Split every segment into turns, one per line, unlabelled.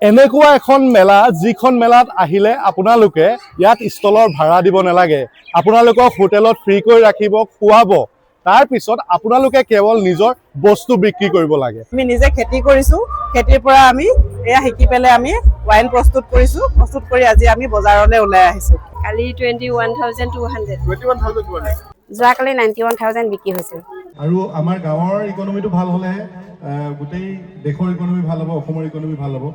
এনেকুৱা এখন মেলা, যিখন মেলাত আহিলে আপোনালোকে ইয়াত ষ্টলৰ ভাড়া দিব নালাগে। আপোনালোকক হোটেলত ফ্ৰীকৈ ৰাখিব, খুৱাব। তাৰপিছত আপোনালোকে কেৱল নিজৰ বস্তু বিক্ৰী কৰিব লাগে।
আমি নিজে খেতি কৰিছো। খেতিৰ পৰা আমি এয়া শিকি পেলাই আমি ৱাইন প্ৰস্তুত কৰিছো। প্ৰস্তুত কৰি আজি আমি বজাৰলৈ ওলাই আহিছো।
কালি 21,200।
যোৱাকালি 91,000 বিক্ৰী হৈছিল।
আৰু আমাৰ গাঁৱৰ ইকনমিটো ভাল হ'লেহে গোটেই দেশৰ ইকনমি ভাল হ'ব, অসমৰ ইকনমি ভাল হ'ব।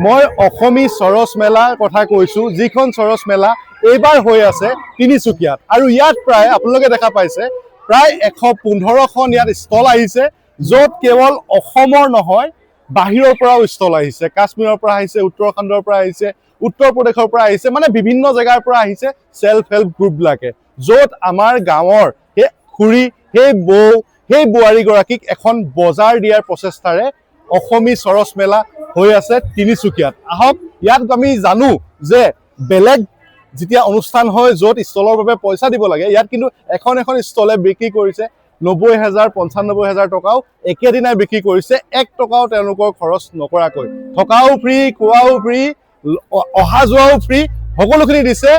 মই অসমী চৰচ মেলাৰ কথা কৈছো, যিখন চৰচ মেলা এইবাৰ হৈ আছে তিনিচুকীয়াত। আৰু ইয়াত প্ৰায় আপোনালোকে দেখা পাইছে, প্ৰায় 115খন ইয়াত ষ্টল আহিছে, য'ত কেৱল অসমৰ নহয়, বাহিৰৰ পৰাও ষ্টল আহিছে। কাশ্মীৰৰ পৰা আহিছে, উত্তৰাখণ্ডৰ পৰা আহিছে, উত্তৰ প্ৰদেশৰ পৰা আহিছে, মানে বিভিন্ন জেগাৰ পৰা আহিছে চেল্ফ হেল্প গ্ৰুপবিলাকে, য'ত আমাৰ গাঁৱৰ সেই খুৰী, সেই বৌ, সেই বোৱাৰীগৰাকীক এখন বজাৰ দিয়াৰ প্ৰচেষ্টাৰে অসমী চৰচ মেলা হৈ আছে তিনিচুকীয়াত। আহক, ইয়াত আমি জানো যে বেলেগ যেতিয়া অনুষ্ঠান হয়, য'ত ষ্টলৰ বাবে পইচা দিব লাগে, ইয়াত কিন্তু এখন এখন ষ্টলে বিক্ৰী কৰিছে 90 হাজাৰ, 95 হাজাৰ টকাও একেদিনাই বিক্ৰী কৰিছে, 1 টকাও তেওঁলোকৰ খৰচ নকৰাকৈ। থকাও ফ্ৰী, খোৱাও ফ্ৰী, অহা যোৱাও ফ্ৰী, সকলোখিনি দিছে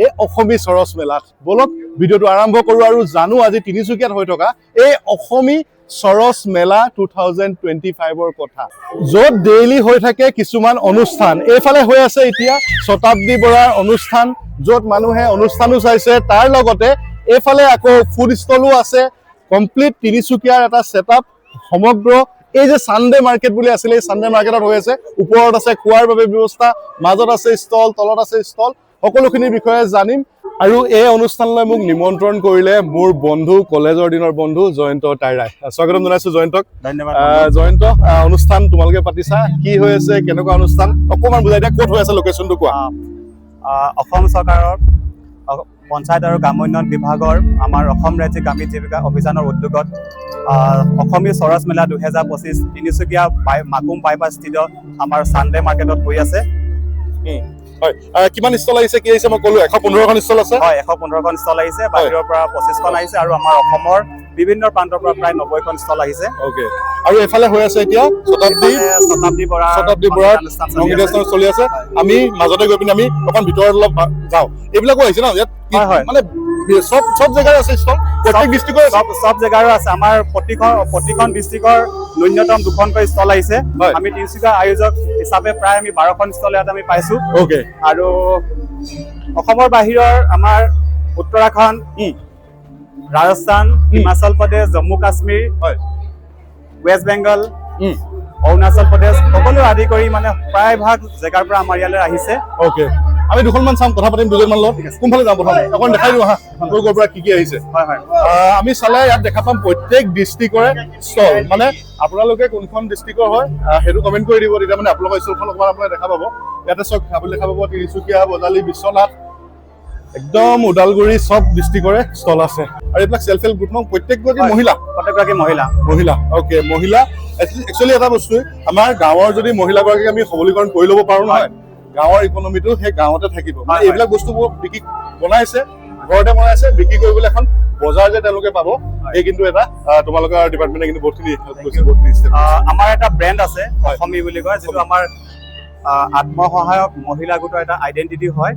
এই অসমী চৰচ মেলাত। ব'লক, ভিডিঅ'টো আৰম্ভ কৰোঁ আৰু জানো আজি তিনিচুকীয়াত হৈ থকা এই অসমী চৰচ মেলা 2025ৰ কথা, য'ত ডেইলি হৈ থাকে কিছুমান অনুষ্ঠান। এইফালে হৈ আছে এতিয়া শতাব্দী বৰাৰ অনুষ্ঠান, য'ত মানুহে অনুষ্ঠানো চাইছে। তাৰ লগতে এইফালে আকৌ ফুড ষ্টলো আছে। কমপ্লিট তিনিচুকীয়াৰ এটা ছেটআপ সমগ্ৰ এই যে চানডে মাৰ্কেট বুলি আছিলে, এই চানডে মাৰ্কেটত হৈ আছে। ওপৰত আছে খোৱাৰ বাবে ব্যৱস্থা, মাজত আছে ষ্টল, তলত আছে ষ্টল। সকলোখিনিৰ বিষয়ে জানিম। আৰু এই অনুষ্ঠানলৈ মোক নিমন্ত্ৰণ কৰিলে মোৰ বন্ধু, কলেজৰ দিনৰ বন্ধু জয়ন্ত টাইৰাই। স্বাগতম জনাইছো জয়ন্তক।
ধন্যবাদ।
জয়ন্ত, অনুষ্ঠান তোমালোকে পাতিছা, কি হৈ আছে, কেনেকুৱা অনুষ্ঠান, অকণমান বুজাই দিয়া। ক'ত হৈ আছে, লোকেশ্যনটো কোৱা।
অসম চৰকাৰৰ পঞ্চায়ত আৰু গ্ৰাম্যোন্নয়ন বিভাগৰ আমাৰ অসম ৰাজ্যিক গ্ৰামীণ জীৱিকা অভিযানৰ উদ্যোগত অসমী চৰচ মেলা 2025 তিনিচুকীয়া মাকুম বাইপাছ স্থিত আমাৰ চানডে মাৰ্কেটত হৈ আছে।
হয়, কিমান ষ্টল আহিছে, কি আহিছে? মই ক'লো 115খন ষ্টল আছে।
হয়, 115খন ষ্টল আহিছে। বাহিৰৰ পৰা 25খন আহিছে আৰু আমাৰ অসমৰ বিভিন্ন প্ৰান্তৰ পৰা প্ৰায় 90খন ষ্টল আহিছে।
অ'কে, আৰু এইফালে হৈ আছে এতিয়া শতাব্দী
এইফালে শতাব্দী বৰা
শতাব্দী বৰাৰ
অনুষ্ঠান চলি আছে।
সংগীতানুষ্ঠান চলি আছে।
হয়।
আমি মাজতে গৈ পিনে আমি অকণ ভিতৰত অলপ যাওঁ। এইবিলাকো আহিছে ন ইয়াত?
হয়।
মানে চব চব জেগাৰে আছে ষ্টল, প্ৰত্যেক ডিষ্ট্ৰিক্টৰ?
চব জেগাৰো আছে। আমাৰ প্ৰতিখন প্ৰতিখন ডিষ্ট্ৰিক্টৰ ন্যূনতম দুখনকৈ ষ্টল আহিছে। আমি তিনিচুকীয়া আয়োজক হিচাপে প্ৰায় আমি 12খন ষ্টল ইয়াত আমি পাইছো। আৰু অসমৰ বাহিৰৰ আমাৰ উত্তৰাখণ্ড, ৰাজস্থান, হিমাচল প্ৰদেশ, জম্মু কাশ্মীৰ, ৱেষ্ট বেংগল, অৰুণাচল প্ৰদেশ, সকলো আদি কৰি মানে প্ৰায়ভাগ জেগাৰ পৰা আমাৰ ইয়ালৈ আহিছে।
অ'কে, আমি দুখনমান চাম, কথা পাতিম দুজনমান লগত। কোনফালে যাওঁ প্ৰথম? অকণ দেখাই দিওঁ আহা, ক'ৰ ক'ৰ পৰা কি কি আহিছে।
হয়।
আমি চালে ইয়াত দেখা পাম প্ৰত্যেক ডিষ্ট্ৰিক্টৰে ষ্টল। মানে আপোনালোকে কোনখন ডিষ্ট্ৰিক্টৰ হয়, সেইটো কমেণ্ট কৰি দিব। তেতিয়া মানে আপোনালোকৰ ষ্টলখন অকণমান আপোনালোকে দেখা পাব। ইয়াতে চব আপুনি দেখা পাব, তিনিচুকীয়া, বজালী, বিশ্বনাথ, একদম ওদালগুৰি, চব ডিষ্ট্ৰিক্টৰে ষ্টল আছে। আৰু এইবিলাক চেল্ফ হেল্প গ্ৰুপ ন, প্ৰত্যেকগৰাকী মহিলা?
প্ৰত্যেকগৰাকী মহিলা।
মহিলা, অ'কে, মহিলা। একচুৱেলি এটা বস্তু, আমাৰ গাঁৱৰ যদি মহিলাগৰাকীক আমি সবলীকৰণ কৰি ল'ব পাৰো নহয়, গাঁৱৰ ইকনমিটো সেই গাঁৱতে থাকিব। মানে এইবিলাক বস্তুবোৰ বিক্ৰী বনাইছে, ঘৰতে বনাইছে, বিক্ৰী কৰিবলৈ এখন বজাৰ যে তেওঁলোকে পাব, এই কিন্তু এটা তোমালোকৰ ডিপাৰ্টমেণ্টে কিন্তু বহুতখিনি হেল্প কৰিছে, বহুতখিনি step লৈছে।
আমাৰ এটা ব্ৰেণ্ড আছে, অসমী বুলি কয়, যিটো আমাৰ আত্মসহায়ক মহিলা গোটৰ এটা আইডেণ্টিটি হয়।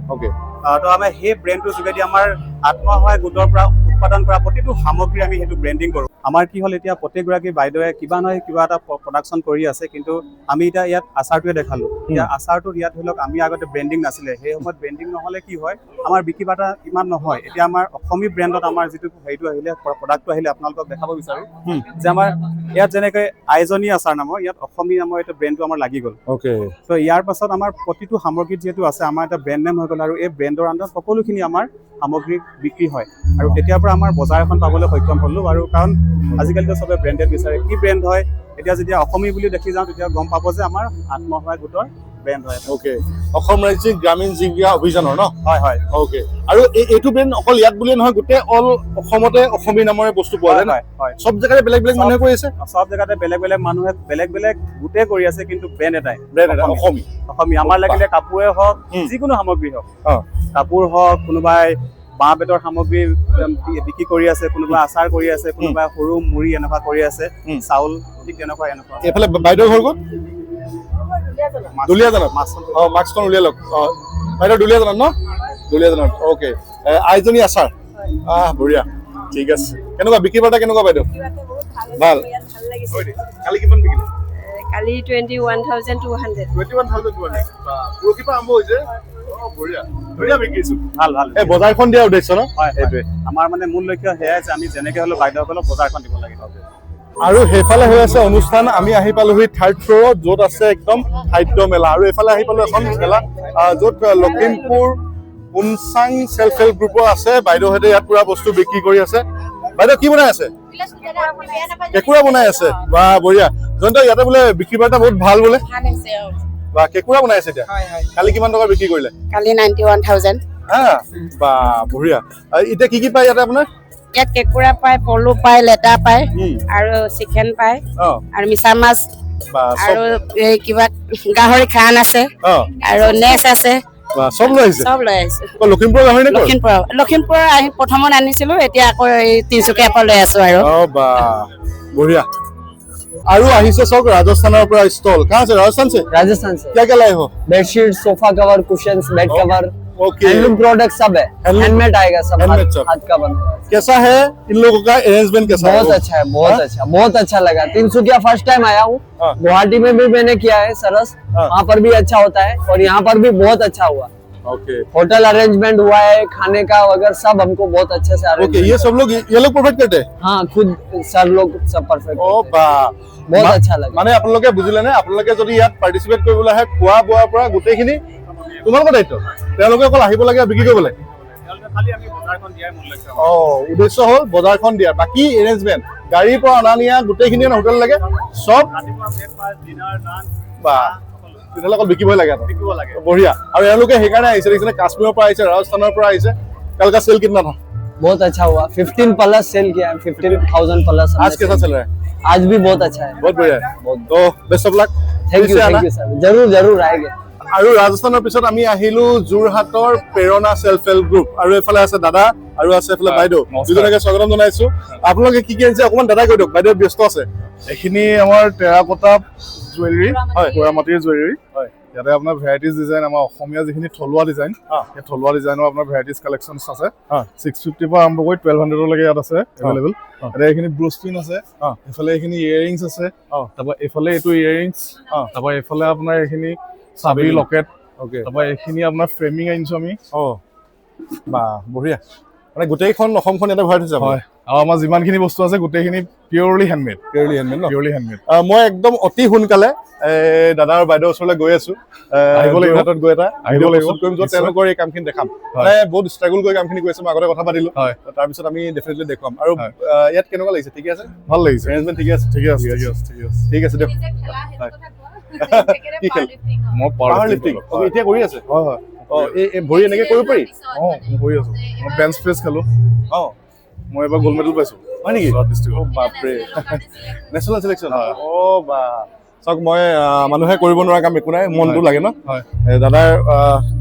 তো আমি সেই ব্ৰেণ্ডটোৰ যোগেদি আমাৰ আত্মসহায়ক গোটৰ পৰা উৎপাদন কৰা প্ৰতিটো সামগ্ৰী আমি সেইটো ব্ৰেণ্ডিং কৰোঁ। আমাৰ কি হ'ল, এতিয়া প্ৰত্যেকগৰাকী বাইদেৱে কিবা নহয় কিবা এটা প্ৰডাকশ্যন কৰি আছে। কিন্তু আমি এতিয়া ইয়াত আচাৰটোৱে দেখালোঁ। এতিয়া আচাৰটোত ইয়াত ধৰি লওক আমি আগতে ব্ৰেণ্ডিং নাছিলে। সেই সময়ত ব্ৰেণ্ডিং নহ'লে কি হয়, আমাৰ বিক্ৰী বাৰ্তা ইমান নহয়। এতিয়া আমাৰ অসমী ব্ৰেণ্ডত আমাৰ যিটো হেৰিটো আহিলে, প্ৰডাক্টটো আহিলে, আপোনালোকক দেখাব বিচাৰোঁ যে আমাৰ ইয়াত যেনেকৈ আইজনী আচাৰ নামৰ ইয়াত অসমী নামৰ এইটো ব্ৰেণ্ডটো আমাৰ লাগি গ'ল। ত' ইয়াৰ পাছত আমাৰ প্ৰতিটো সামগ্ৰীত যিহেতু আছে, আমাৰ এটা ব্ৰেণ্ড নেম হৈ গ'ল আৰু এই ব্ৰেণ্ডৰ আণ্ডাৰত সকলোখিনি আমাৰ সামগ্ৰী বিক্ৰী হয়। আৰু তেতিয়াৰ পৰা আমাৰ বজাৰ এখন পাবলৈ সক্ষম হ'লোঁ। আৰু কাৰণ আজিকালিতো চবে ব্ৰেণ্ডেড বিচাৰে। কি ব্ৰেণ্ড হয়, এতিয়া যেতিয়া অসমী বুলি দেখি যাওঁ, তেতিয়া গম পাব যে আমাৰ আত্মসহায়ক গোটৰ ব্ৰেণ্ড হয়।
অ'কে, অসম ৰাজ্যিক গ্ৰামীণ জীৱিকা অভিযানৰ ন?
হয়।
অ'কে, আৰু এইটো ব্ৰেণ্ড অকল ইয়াত বুলিয়ে নহয়, গোটেই অল অসমতে অসমী নামৰে বস্তু পোৱা যায় ন?
হয়।
চব জেগাতে বেলেগ বেলেগ মানুহে কৰি আছে?
চব জেগাতে বেলেগ বেলেগ মানুহে বেলেগ বেলেগ গোটে কৰি আছে, কিন্তু ব্ৰেণ্ড এটাই।
ব্ৰেণ্ড এটা।
অসমী।
অসমী।
অসমী। আমাৰ লাগিলে কাপোৰে হওক, যিকোনো সামগ্ৰী হওক, কাপোৰ হওক, কোনোবাই বাঁহ বেতৰ সামগ্ৰী বিক্ৰী কৰি আছে, কোনোবাই আচাৰ কৰি আছে, কোনোবাই সৰু মুড়ি এনেকুৱা কৰি আছে, চাউল, ঠিক তেনেকুৱা এনেকুৱা।
এইফালে বাইদেউৰ ঘৰ ক'ত? দুলীয়াজানত। অঁ, মাস্কখন উলিয়াই লওক। অঁ বাইদেউ, দুলীয়াজানত ন? দুলীয়াজানত, অ'কে। আইজনী আচাৰ, আহ বঢ়িয়া, ঠিক আছে। কেনেকুৱা বিক্ৰী বাৰ্তা কেনেকুৱা বাইদেউ? ভাল।
ভাল লাগিছে।
কালি কিমান বিকিলে?
কালি 21,200।
21,200। পৰহিৰ পৰা আৰম্ভ হৈছে। অঁ বঢ়িয়া, ধুনীয়া বিক্ৰীছো।
ভাল ভাল।
এই বজাৰখন দিয়াৰ উদ্দেশ্য ন?
হয়,
সেইটোৱে।
আমাৰ মানে মূল লক্ষ্য সেয়াই যে আমি যেনেকে হ'লেও বাইদেউসকলক বজাৰখন দিব লাগে।
আৰু সেইফালে হৈ আছে অনুষ্ঠান। আমি আহি পালোহি থাৰ্ড ফ্ল'ৰত, য'ত আছে একদম খাদ্য মেলা। আৰু এইফালে আহি পালো এখন মেলা, য'ত লখিমপুৰ পুনচাং চেল্ফ হেল্প গ্ৰুপৰ আছে। বাইদেউহঁতে ইয়াত পুৰা বস্তু বিক্ৰী কৰি আছে। বাইদেউ কি বনাই আছে? কেঁকুৰা বনাই আছে। বা বঢ়িয়া। জয়ন্ত, ইয়াতে বোলে বিক্ৰী বাৰ্তা বহুত ভাল বোলে। বা কেঁকুৰা বনাই আছে এতিয়া। কালি কিমান টকা বিক্ৰী কৰিলে?
কালি 91,000।
হা, বা বঢ়িয়া। এতিয়া কি কি পায় ইয়াতে আপোনাৰ?
ইয়াত কেঁকুৰা পায়, পলু পায়, লেটা পায়, আৰু চিকেন পায়, আৰু মিছা মাছ, আৰু এই কিবা গাহৰি খান আছে, আৰু নেচ আছে।
চব লৈ আহিছে?
চব লৈ আহিছো।
লখিমপুৰৰ গাহৰি নে?
লখিমপুৰৰ, লখিমপুৰৰ আহি প্ৰথমত আনিছিলো, এতিয়া আকৌ এই তিনিচুকীয়াৰ পৰা লৈ আছো আৰু।
অ বা বঢ়িয়া। আৰু আহিছে চাওক ৰাজস্থানৰ পৰা ষ্টল। कहाँ से? राजस्थान से?
राजस्थान से।
क्या क्या लाए हो?
Bedsheet, sofa cover, cushions, bed cover,
okay,
handloom product सब है। हैंडमेड आएगा सब, हाथ का बना हुआ।
कैसा है इन लोगों का अरेंजमेंट? कैसा है?
बहुत अच्छा है, बहुत अच्छा, बहुत अच्छा लगा। तिनसुकिया फर्स्ट टाइम आया हूँ, गुवाहाटी में भी मैंने किया है सरस, वहाँ पर भी अच्छा होता है और यहाँ पर भी बहुत अच्छा हुआ।
ओके,
होटल अरेंजमेंट हुआ है, खाने का वगैरह सब हमको बहुत अच्छे से।
ओके, ये सब लोग, ये लोग प्रोवाइड करते हैं?
हाँ, खुद सर लोग सब परफेक्ट।
ओ बा,
বহুত আচ্ছা লাগে।
মানে আপোনালোকে বুজিলে নে? আপোনালোকে যদি ইয়াত পাৰ্টিচিপেট কৰিবলৈ আহে, খোৱা বোৱাৰ পৰা গোটেইখিনি তোমালোকৰ দায়িত্ব। তেওঁলোকে অকল আহিব লাগে আৰু বিক্ৰী কৰিব লাগে। অ, উদ্দেশ্য হ'ল বজাৰখন দিয়া, বাকী এৰেঞ্জমেণ্ট গাড়ীৰ পৰা অনা নিয়া গোটেইখিনি হোটেল লাগে চব। বা তেতিয়াহ'লে অকল বিকিবই লাগে, বঢ়িয়া। আৰু এওঁলোকে সেইকাৰণে আহিছে, দেখিছেনে? কাশ্মীৰৰ পৰা আহিছে, ৰাজস্থানৰ পৰা আহিছে। कल का सेल कितना था?
बहुत अच्छा हुआ, 15 प्लस सेल किया है, 15,000 प्लस।
आज कैसा चल रहा है?
आज भी बहुत अच्छा है,
बहुत बढ़िया है। तो best of luck.
Thank you, thank you sir, जरूर जरूर आएंगे।
আৰু ৰাজস্থানৰ পিছত আমি আহিলো যোৰহাটৰ প্ৰেৰণা চেল্ফ হেল্প গ্ৰুপ। আৰু এইফালে আছে দাদা আৰু আছে এইফালে বাইদেউ, দুজনকে স্বাগতম জনাইছো। আপোনালোকে কি কি আনিছে অকণমান দাদাই কৈ দিয়ক, বাইদেউ ব্যস্ত আছে।
এইখিনি আমাৰ টেৰাকোটা জুৱেলাৰী, পোৰামাটিৰ জুৱেলাৰী। ইয়াতে আপোনাৰ ভেৰাইটিজ ডিজাইন, আমাৰ অসমীয়া যিখিনি থলুৱা ডিজাইন, সেই থলুৱা ডিজাইনৰ আপোনাৰ ভেৰাইটিজ কালেকশ্যনছ আছে। 650 পৰা আৰম্ভ কৰি 1200লৈকে ইয়াত আছে এভেইলেবল। ইয়াতে এইখিনি ব্ৰুচ পিন আছে, এইফালে এইখিনি ইয়েৰিংছ আছে, তাৰপৰা এইফালে এইটো ইয়েৰিংছ, তাৰপৰা এইফালে আপোনাৰ এইখিনি চাবি লকেট, তাৰপৰা এইখিনি আপোনাৰ ফ্ৰেমিং আনিছো আমি।
অ বা বঢ়িয়া, মানে গোটেইখন অসমখন ইয়াতে ভৰাই থৈছে।
হয়, আৰু আমাৰ যিমানখিনি বস্তু আছে গোটেইখিনি পিয়ৰলি হেণ্ডমেড।
পিয়ৰলি হেণ্ডমেড ন?
Purely handmade.
মই একদম অতি সোনকালে দাদা আৰু বাইদেউৰ ওচৰলৈ গৈ আছো।
আহিব লাগিব,
যোৰহাটত গৈ এটা
আহিব লাগিব,
কৰিম, য'ত তেওঁলোকৰ এই কামখিনি দেখাম। মানে বহুত ষ্ট্ৰাগল কৰি কামখিনি কৰিছে, মই আগতে কথা পাতিলো, তাৰপিছত আমি ডেফিনেটলি দেখুৱাম। আৰু ইয়াত কেনেকুৱা লাগিছে? ঠিকে আছে?
ভাল লাগিছে।
এৰেঞ্জমেণ্ট ঠিকে আছে?
ঠিকে আছে, ঠিকে আছে, ঠিকে আছে।
ঠিক আছে দিয়ক। কি খেল?
মই
পাৱাৰ লিফটিং এতিয়া কৰি আছে?
হয় হয়।
অ, এই ভৰি এনেকে কৰিব পাৰি?
অ, মই কৰি আছো। মই বেঞ্চ প্ৰেছ খেলো।
অ,
মই এবাৰ গ'ল্ড মেডেল পাইছো।
হয় নেকি?
ডিষ্ট্ৰিক্টত।
বাপৰে, নেশ্যনেল চিলেকশ্যন। অ বা, চাওক, মই মানুহে কৰিব নোৱাৰা কাম একো নাই, মনটো লাগে ন। দাদাৰ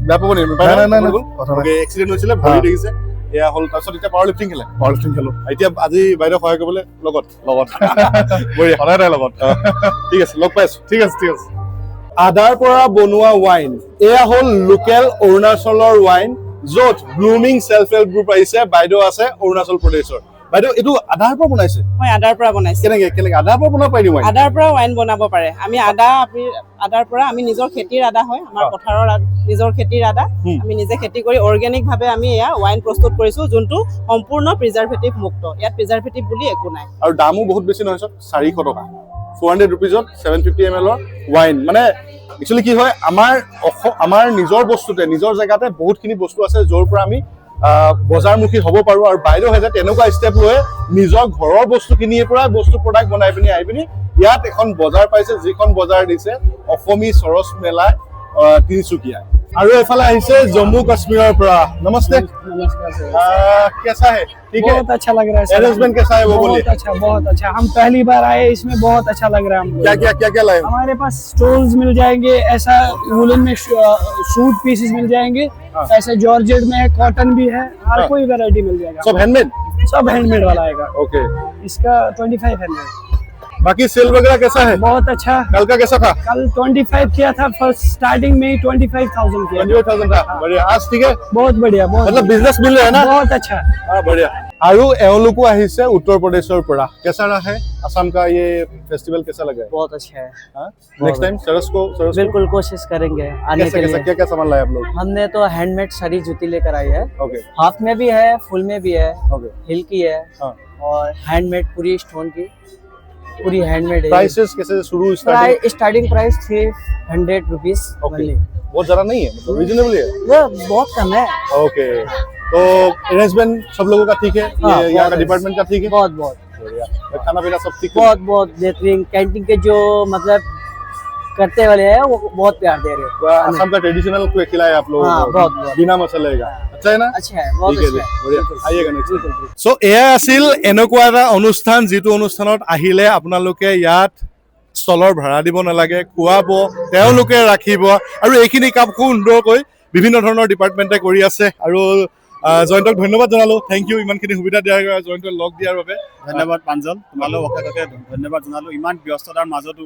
বেয়া পাব নেকি? এক্সিডেণ্ট হৈছিলে, ভৰি দেখিছে, এয়া হ'ল। তাৰপিছত এতিয়া পাৱাৰ লিফটিং খেলে?
পাৱাৰ লিফটিং খেলো
এতিয়া। আজি বাইদেউ সহায় কৰিবলৈ লগত
লগত,
বঢ়িয়া,
সদায় তাই লগত।
ঠিক আছে, লগ পাইছো।
ঠিক আছে, ঠিক আছে।
আদাৰ পৰা বনোৱা ৱাইন, এয়া হ'ল লোকেল অৰুণাচলৰ ৱাইন, য'ত ব্লুমিং চেল্ফ হেল্প গ্ৰুপ আহিছে। বাইদেউ আছে অৰুণাচল প্ৰদেশৰ। বাইদেউ, এইটো আদাৰ পৰা বনাইছে?
মই আদাৰ পৰা বনাইছো।
কেনেকে কেনেকে আদাৰ পৰা বনাব পাৰি ৱাইন?
আদাৰ পৰা ৱাইন বনাব পাৰে। আমি আদা, আদাৰ পৰা আমি নিজৰ খেতিৰ আদা হয়, আমাৰ পথাৰৰ নিজৰ খেতিৰ আদা, আমি নিজে খেতি কৰি অৰ্গেনিক ভাৱে আমি এয়া ৱাইন প্ৰস্তুত কৰিছো, যোনটো সম্পূৰ্ণ প্ৰিজাৰ্ভেটিভ মুক্ত। ইয়াত প্ৰিজাৰ্ভেটিভ বুলি একো নাই।
আৰু দামো বহুত বেছি নহয়, 400 টকা, 400 ৰুপিজত 750 ml ৰ ৱাইন। মানে একচুৱেলি কি হয়, আমাৰ নিজৰ বস্তুতে, নিজৰ জেগাতে বহুতখিনি বস্তু আছে য'ৰ পৰা আমি বজাৰমুখী হ'ব পাৰোঁ। আৰু বাইদেউ যে তেনেকুৱা ষ্টেপ লৈ নিজৰ ঘৰৰ বস্তুখিনিৰ পৰা বস্তু প্ৰডাক্ট বনাই পিনি আহি পিনি ইয়াত এখন বজাৰ পাইছে, যিখন বজাৰ দিছে অসমী চৰচ মেলা তিনিচুকীয়া। আৰু এইফালে আহিছে জম্মু কাশ্মীৰৰ পৰা। নমস্তে, कैसा है? ठीक है,
बहुत अच्छा लग रहा है।
अरेंजमेंट कैसा है वो बोलिए।
बहुत अच्छा, बहुत अच्छा। हम पहली बार आए इसमें, बहुत अच्छा लग रहा है हमको।
क्या क्या क्या क्या लाए?
हमारे पास स्टोल्स मिल जाएंगे, ऐसा वुलन में सूट पीसेस मिल जाएंगे, ऐसे जॉर्जेट में है, कॉटन भी है, हर कोई वैरायटी मिल जाएगा।
सब हैंडमेड?
सब हैंडमेड वाला आएगा।
ओके।
इसका 2500।
बाकी सेल वगैरह कैसा है?
बहुत अच्छा।
कल का कैसा था?
कल 25 किया था, फर्स्ट स्टार्टिंग में ही 25,000 किया।
25,000 था, बढ़िया। आज ठीक है?
बहुत बढ़िया, बहुत।
मतलब बिजनेस मिल रहा है ना?
बहुत अच्छा।
हाँ, बढ़िया। আৰু এওঁলোকো আহিছে উত্তৰ প্ৰদেশৰ পৰা। कैसा रहा है असम का ये फेस्टिवल, कैसा लगा है?
बहुत अच्छा है।
नेक्स्ट टाइम सरस को, सरस को
बिल्कुल कोशिश करेंगे आने
कैसा
के
कैसा
लिए।
क्या क्या सामान लाए आप लोग?
हमने तो हैंडमेड सारी जूती लेकर आई है। हाफ में भी है, फुल में भी है, हिल की है और हैंडमेड पूरी स्टोन की, पूरी हैंडमेड है।
प्राइसेस कैसे शुरू, स्टार्टिंग?
Starting price 300 rupees.
बहुत ज्यादा नहीं है, मतलब रीजनेबल है।
वो बहुत कम है।
ओके, तो अरेंजमेंट सब लोगों का ठीक है?
हाँ,
ये यहाँ का
बहुत।
डिपार्टमेंट का ठीक है?
बहुत बहुत।
बढ़िया। खाना पीना सब ठीक है?
बहुत बहुत बेहतरीन। कैंटीन के जो मतलब करते वाले हैं, वो बहुत प्यार दे रहे हैं।
असम का ट्रेडिशनल खिलाया आप लोगों
हाँ,
को?
बहुत, बहुत।
बिना मसाले का अच्छा है ना?
अच्छा है, बहुत।
ठीक है जी,
अच्छा है।
बढ़िया। आइएगा নেক্সট। চ' এয়া আছিল এনেকুৱা এটা অনুষ্ঠান, যিটো অনুষ্ঠানত আহিলে আপোনালোকে ইয়াত ষ্টলৰ ভাড়া দিব নালাগে, খুৱাব তেওঁলোকে, ৰাখিব আৰু এইখিনি কাম খুব সুন্দৰকৈ বিভিন্ন ধৰণৰ ডিপাৰ্টমেণ্টে কৰি আছে। আৰু জয়ন্তক ধন্যবাদ জনালোঁ, thank U ইমানখিনি সুবিধা দিয়াৰ বাবে, জয়ন্তক লগ দিয়াৰ বাবে।
ধন্যবাদ প্ৰাঞ্জল, তোমালৈও অশেষ অশেষ ধন্যবাদ জনালোঁ। ইমান ব্যস্ততাৰ মাজতো,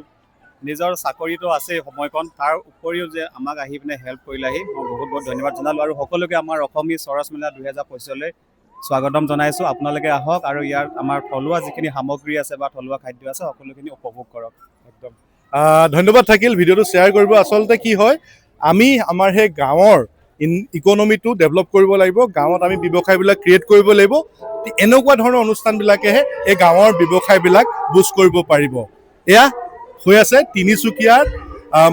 নিজৰ চাকৰিটো আছেই সময়কণ, তাৰ উপৰিও যে আমাক আহি পিনে হেল্প কৰিলাহি, মই বহুত বহুত ধন্যবাদ জনালোঁ। আৰু সকলোকে আমাৰ অসমী চৰচ মেলা 2025লৈ স্বাগতম জনাইছোঁ। আপোনালোকে আহক আৰু ইয়াৰ আমাৰ থলুৱা যিখিনি সামগ্ৰী আছে বা থলুৱা খাদ্য আছে, সকলোখিনি উপভোগ কৰক।
একদম, ধন্যবাদ থাকিল। ভিডিঅ'টো শ্বেয়াৰ কৰিব। আচলতে কি হয়, আমি আমাৰ সেই গাঁৱৰ ইকনমিটো ডেভেলপ কৰিব লাগিব, গাঁৱত আমি ব্যৱসায়বিলাক ক্ৰিয়েট কৰিব লাগিব। এনেকুৱা ধৰণৰ অনুষ্ঠানবিলাকেহে এই গাঁৱৰ ব্যৱসায়বিলাক বুষ্ট কৰিব পাৰিব। এয়া হৈ আছে তিনিচুকীয়াৰ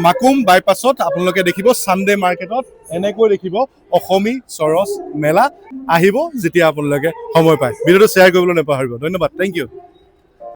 মাকুম বাইপাছত। আপোনালোকে দেখিব ছানডে মাৰ্কেটত এনেকৈ দেখিব অসমী চৰচ মেলা। আহিব যেতিয়া আপোনালোকে সময় পায়। ভিডিঅ'টো শ্বেয়াৰ কৰিবলৈ নাপাহৰিব। ধন্যবাদ, thank U.